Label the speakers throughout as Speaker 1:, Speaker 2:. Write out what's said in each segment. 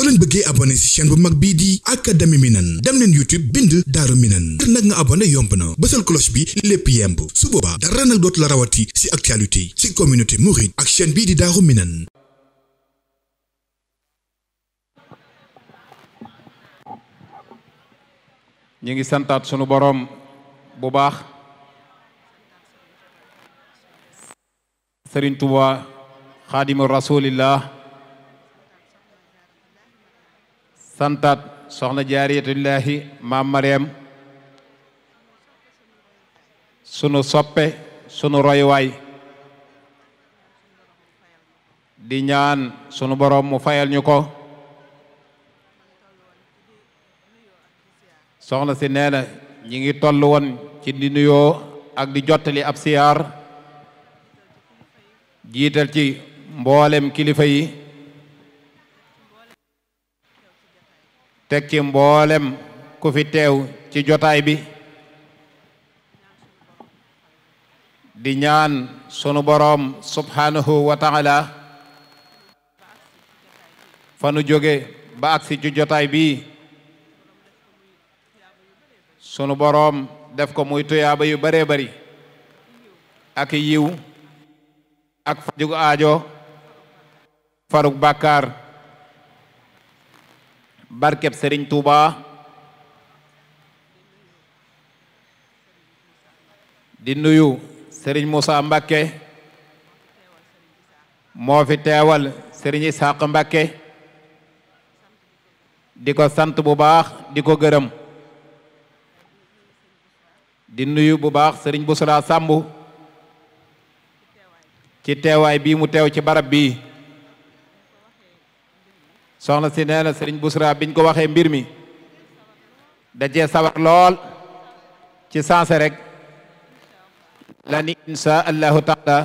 Speaker 1: soo leen bëggee abonné ci chaîne bu mag bii di Académie Minane dem leen YouTube bind Daaru Minane ngir nag nga abonné yomb na bësal cloche bi lépp yemb su boobaa dara nag dootu la rawati ci actualité ci communauté mouride ak chaîne bii di Daaru Minane.
Speaker 2: ñi ngi santaat sunu boroom bu baax Sëriñ Tuubaa xaadimu rasulillah santaat soxna jaariyatullaahi maam Mariam sunu soppe sunu roywaay di ñaan sunu boroom mu fayal ñu ko. soxna si nee na ñi ngi toll woon ci di nuyoo ak di jottali ab siyaar jiital ci mboolem kilifa yi teg ci mboolem ku fi teew ci jotaay bi di ñaan sunu boroom subhanahu wa taala fa nu jóge ba agsi ci jotaay bi sunu boroom def ko muy tuyaaba yu baree bari ak yiw ak fajug aajo farug bàkkaar barkeb Sëriñ Tuuba di nuyu Sëriñ Musaa Mbàkke moo fi teewal Sëriñ Isaaq Mbàkke di ko sant bu baax di ko gërëm di nuyu bu baax Sëriñ Busra Sàmbu ci teewaay bii mu teew ci barab bii soxna si nee na Sëriñ Busra biñ ko waxee mbir mi dajee sawar lool ci sanse rek la ni insha allahu taala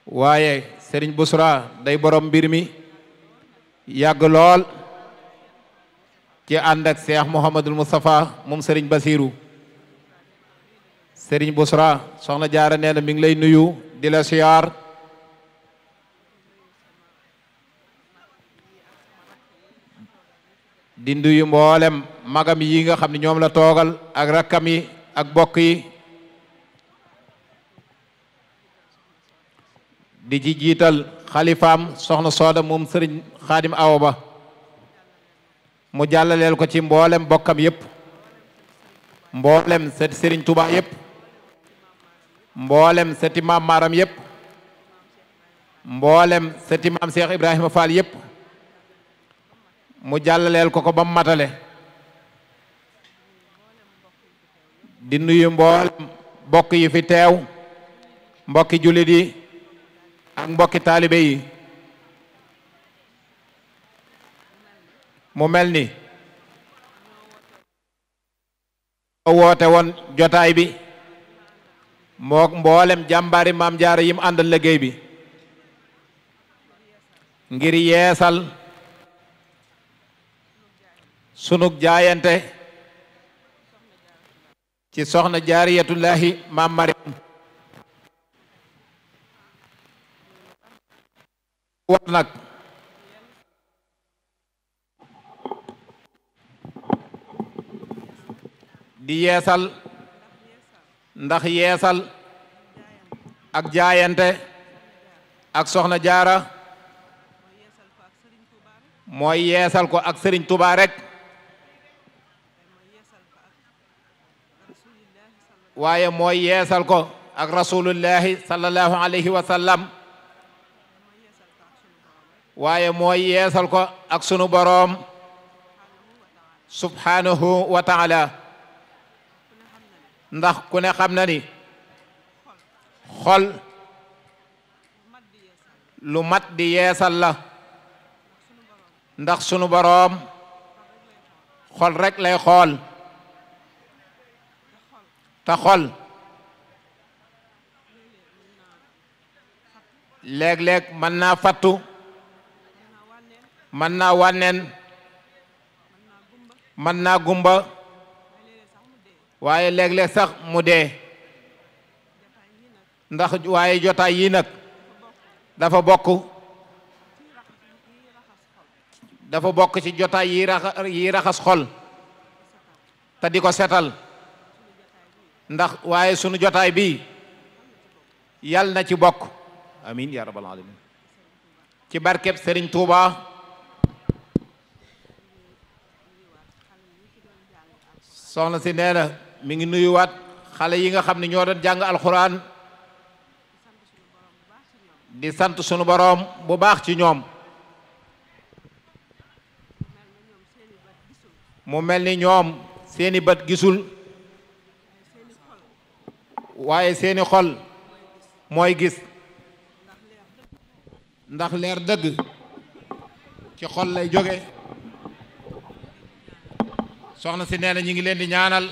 Speaker 2: waaye Sëriñ Busra day borom mbir mi yàgg lool ci ànd ak Cheikh Mouhamadul Moustapha moom Serigne Basiru Serigne Busra soxna Jaara nee na mi ngi lay nuyu di la siyaar di nuyu mboolem magam yi nga xam ne ñoom la toogal ak rakkam yi ak bokk yi di ci jiital xalifaam soxna Sooda moom Serigne Xaadim Awa Ba mu jàllaleel ko ci mboolem bokkam yépp mboolem seti Serigne Touba yépp mboolem seti maam Maram yépp mboolem seti maam Cheikh Ibrahima Fall yépp mu jàllaleel ko ko ba mu matale di nuyu mboolem mbokk yi fi teew mbokki jullit yi ak mbokki taalibe yi mu mel ni woote woon jotaay bi mook mboolem jàmbaari maam jaara yim àndal liggéey bi ngir yeesal sunug jaayante ci soxna jaariyatullahi maam Mariam war nag di yeesal ndax yeesal ak jaayante ak soxna jaara mooy yeesal ko ak Sëriñ Tuubaa rek waaye mooy yeesal ko ak rasulullahi sallallahu alayhi wa sallam waaye mooy yeesal ko ak sunu boroom subhanahu wa taala ndax ku ne xam na ni xol lu mat di yeesal la ndax sunu boroom xol rek lay xool te xol léeg-léeg mën naa fattu mën naa wànneen mën naa gumba waaye léeg-léeg sax mu dee ndax waaye jotaay yi nag dafa bokk ci jotaay yi raxas xol te di ko setal ndax waaye sunu jotaay bi yal na ci bokk amin ya rabbal alamin ci barkeb Serigne Touba. soxna si nee na mi ngi nuyuwaat xale yi nga xam ne ñoo doon jàng alxuraan di sant sunu boroom bu baax ci ñoom. mu mel ni ñoom seeni bët gisul waaye seeni xol mooy gis ndax leer dëgg ci xol lay jóge. soxna si nee na ñi ngi leen di ñaanal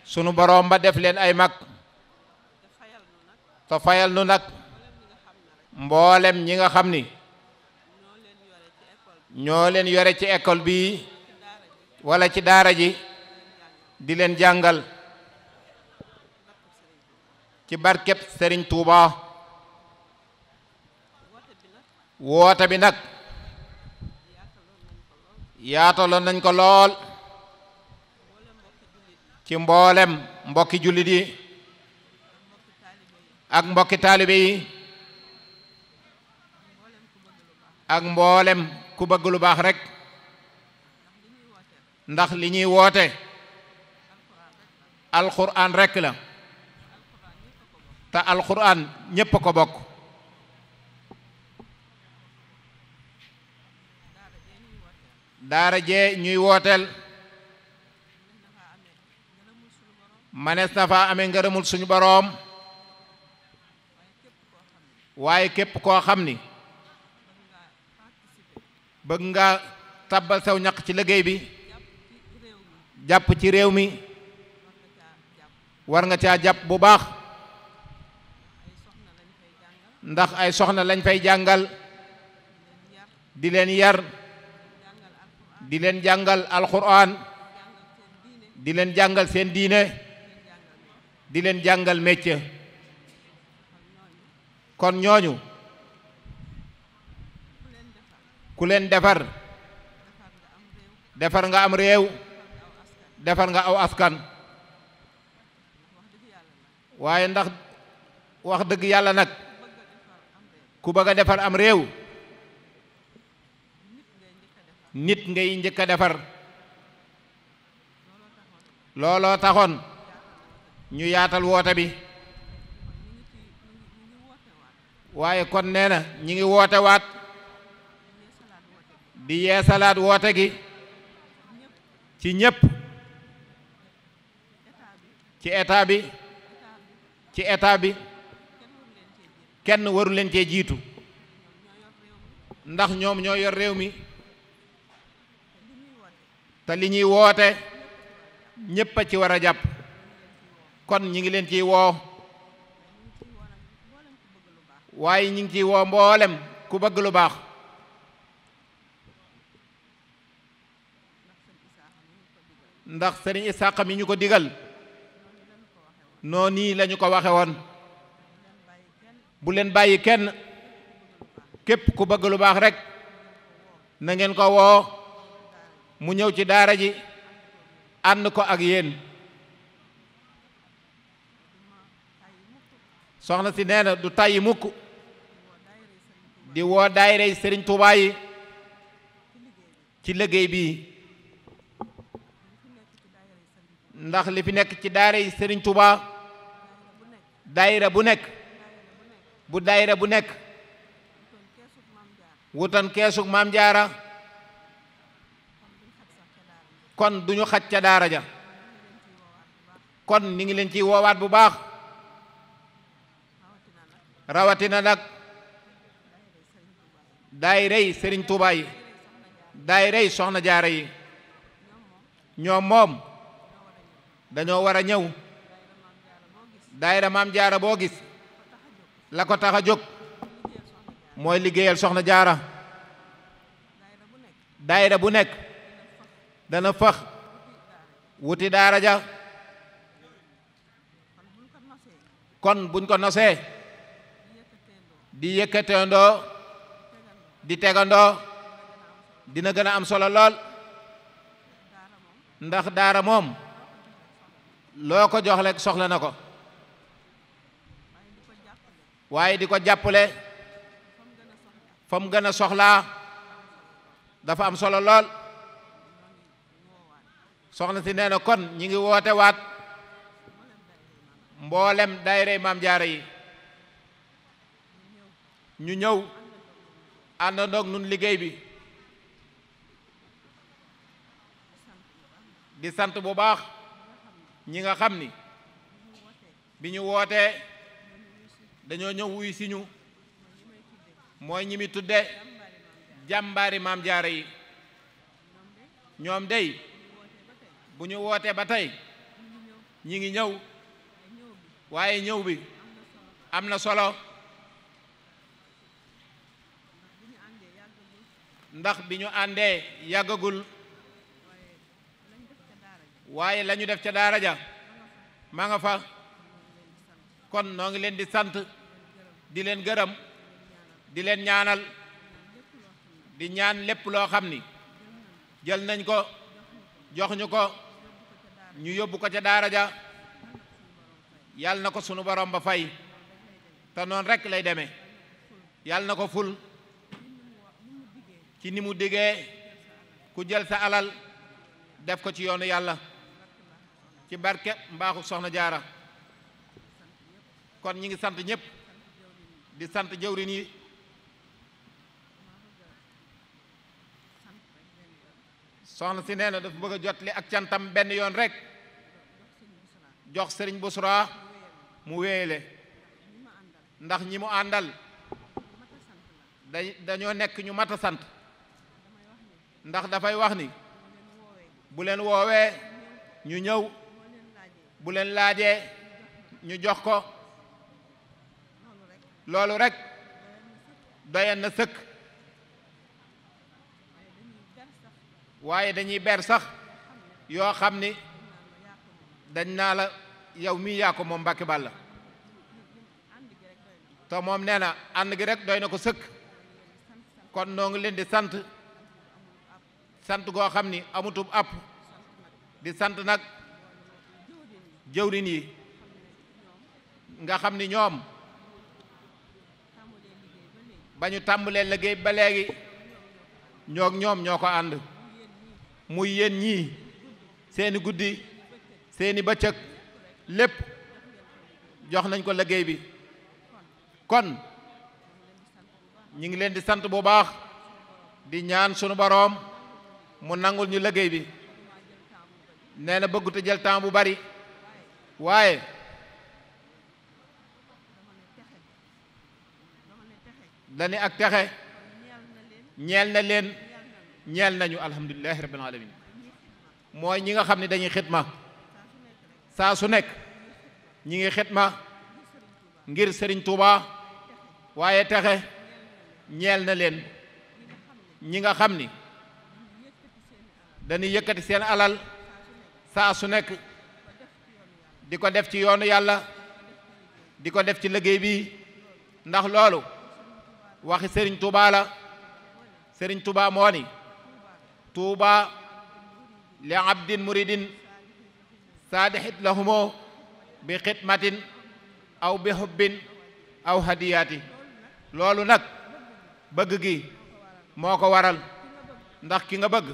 Speaker 2: sunu boroom ba def leen ay mag te fayal nu nag mboolem ñi nga xam ni ñoo leen yore ci école bi wala ci daara ji di leen jàngal ci barkeb Serigne Touba. woote bi nag yaataloon nañ ko lool ci mboolem mbokki jullit yi ak mbokki taalibe yi ak mboolem ku bëgg lu baax rek ndax li ñuy woote alxuraan rek la te alxuraan ñépp ko bokk. daara jee ñuy wooteel manees na faa amee ngërëmul suñu boroom waaye képp koo xam ni bëgg nga tabbal saw ñaq ci liggéey bi jàpp ci réew mi war nga caa jàpp bu baax ndax ay soxna lañ fay jàngal di leen yar di leen jàngal alxuraan di leen jàngal seen diine di leen jàngal métier. kon ñooñu ku leen defar defar nga am réew defar nga aw askan. waaye ndax wax dëgg yàlla nag ku bëgg a defar am réew nit ngay njëkk a defar. looloo taxoon ñu yaatal woote bi waaye kon nee na ñi ngi woote waat di yeesalaat woote gi ci ñépp ci état bi kenn waru leen cee jiitu ndax ñoom ñoo yor réew mi te li ñuy woote ñépp a ci war a jàpp. kon ñi ngi leen ciy woo waaye ñi ngi ciy woo mboolem ku bëgg lu baax. ndax Sëriñ Isaaxa mi ñu ko digal noonu nii lañu ko waxe woon bu leen bàyyi kenn képp ku bëgg lu baax rek na ngeen ko woo mu ñëw ci daara ji ànd ko ak yéen. soxna si nee na du tàyyi mukk di woo daayira Sëriñ Tuubaa yi ci liggéey bii ndax li fi nekk ci daayira Sëriñ Tuubaa daayira bu nekk wutan keesug maam jaara kon duñu xaj ca daara ja. kon ni ngi leen ciy woowaat bu baax rawatina nag daayirey Sëriñ Tuubaa yi daayirey soxna jaara yi ñoom moom dañoo war a ñëw. daayira maam jaara boo gis la ko tax a jóg mooy liggéeyal soxna jaara. daayira bu nekk dana fax wuti daara ja. kon buñ ko nosee di yëkkateendoo di tegandoo dina gën a am solo lool ndax daara moom loo ko jox rek soxla na ko waaye di ko jàppale fa mu gën a soxlaa dafa am solo lool soxna si nee na kon ñi ngi woote waat mboolem daayira Maam Jaara yi ñu ñëw àndandoog nun liggéey bi di sant bu baax ñi nga xam ni bi ñu wootee dañoo ñëw wuy si ñu mooy ñi mi tudde jàmbaari Maam Jaara yi ñoom dey bu ñu wootee ba tey ñi ngi ñëw waaye ñëw bi am na solo ndax bi ñu àndee yàggagul waaye la ñu def ca daara ja ma nga fa kon noo ngi leen di sant di leen gërëm di leen ñaanal di ñaan lépp loo xam ni jël nañ ko jox ñu ko ñu yóbbu ko ca daara ja yàlla na ko sunu borom ba fay te noonu rekk lay demee yàlla na ko ful ci ni mu diggee ku jël sa alal def ko ci yoonu yàlla ci barke mbaaxu soxna jaara kon ñi ngi sant ñëpp di sant jëwriñ yi soxna si nee na dafa bëgg a jotli ak cantam benn yoon rek jox sëriñ Busra mu wéyale ndax ñi mu àndal dañoo nekk ñu mat a sant ndax dafay wax ni bu leen woowee ñu ñëw bu leen laajee ñu jox ko loolu rek doyen na sëkk waaye dañuy ber sax yoo xam ni dañ naa la yow mii yaa ko moom Mbàkke Bàlla te moom nee na ànd gi rek doy na ko sëkk kon noo ngi leen di sant goo xam ni amutub app di sant nag jëwriñ yi nga xam ni ñoom ba ñu tàmbalee liggéey ba léegi ñoom ñoo ko ànd muy yéen ñii seeni guddi seeni bëccëg lépp jox nañ ko liggéey bi kon ñu ngi leen di sant bu baax di ñaan sunu boroom mu nangul ñu liggéey bi nee na bëggu te jël temps bu bari waaye dani ak texe ñeel na leen ñeel nañu alhamdulillahi rabbil alamin mooy ñi nga xam ne dañuy xitma saa su nekk ñi ngi xitma ngir Sëriñ Tuuba waaye texe ñeel na leen ñi nga xam ni dañuy yëkkati seen alal saa su nekk di ko def ci yoonu yàlla di ko def ci liggéey bi ndax loolu waxi Sëriñ Tuuba la Sëriñ Tuuba moo ni tuuba li abdin muridin saadixit lahumo bi xidmatin aw bi hubbin aw hadiyaati loolu nag bëgg gi moo ko waral ndax ki nga bëgg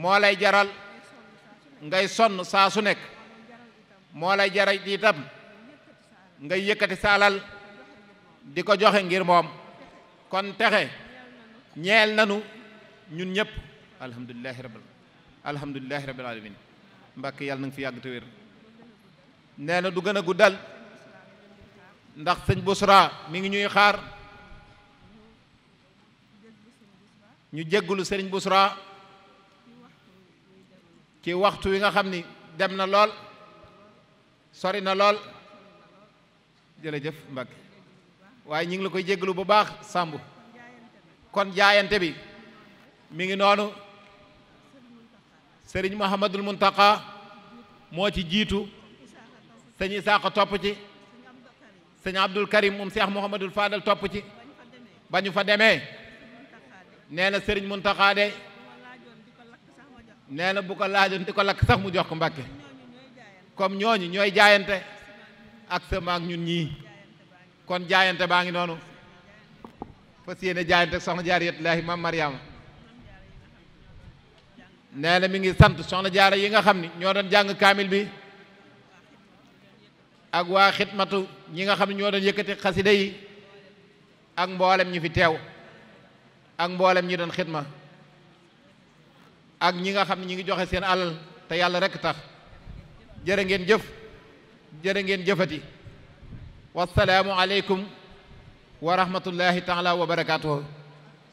Speaker 2: moo lay jaral ngay sonn saa su nekk moo lay jaral itam ngay yëkkati sa alal di ko joxe ngir moom kon texe ñeel nanu ñun ñëpp alhamdulillahi rabbil alamin Mbàkke yàlla na nga fi yàgg te wér nee na du gën a guddal ndax sëñ Busra mi ngi ñuy xaar ñu jéggulu sëriñ Busra ci waxtu wi nga xam ni dem na lool sori na lool jërëjëf Mbàkke waaye ñu ngi la koy jéggulu bu baax Samb kon jaayante bi mi ngi noonu sëriñ Muhammadul Muntaqa moo ci jiitu sëñ Isaaqa topp ci sëñ Abdul Karim moom Cheikh Mouhamadul Fadal topp ci ba ñu fa demee nee na sëriñ Muntaxa de nee na bu ko laajoon di ko lakk sax mu jox ko Mbàkke comme ñooñu ñooy jaayante ak sama ak ñun ñii kon jaayante baa ngi noonu fas yéene jaayante ak soxna Jaaratullaahi Maam Mariama nee na mi ngi sant soxna jaara yi nga xam ni ñoo doon jàng kaamil bi ak waa xidmatu ñi nga xam ne ñoo doon yëkkati xasida yi ak mboolem ñi fi teew ak mboolem ñi doon xidma ak ñi nga xam ne ñi ngi joxe seen alal te yàlla rekk tax jërë ngeen jëf jërë ngeen jëfati wassalaamu aleykum wa rahmatullahi taala wa barakaatuhu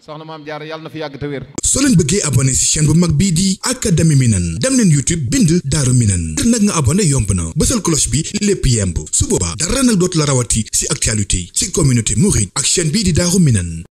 Speaker 2: soxna Maam Jaara yàlla na fi yàgg te wér.
Speaker 1: soo leen bëggee abonné ci chaîne bu mag bii di Académie Minane dem leen YouTube bind Daaru Minane ngir nag nga abonné yomb na bësal cloche bi lépp yemb su boobaa dara nag dootu la rawati ci actualité ci communauté mouride ak chaîne bii di Daaru Minane.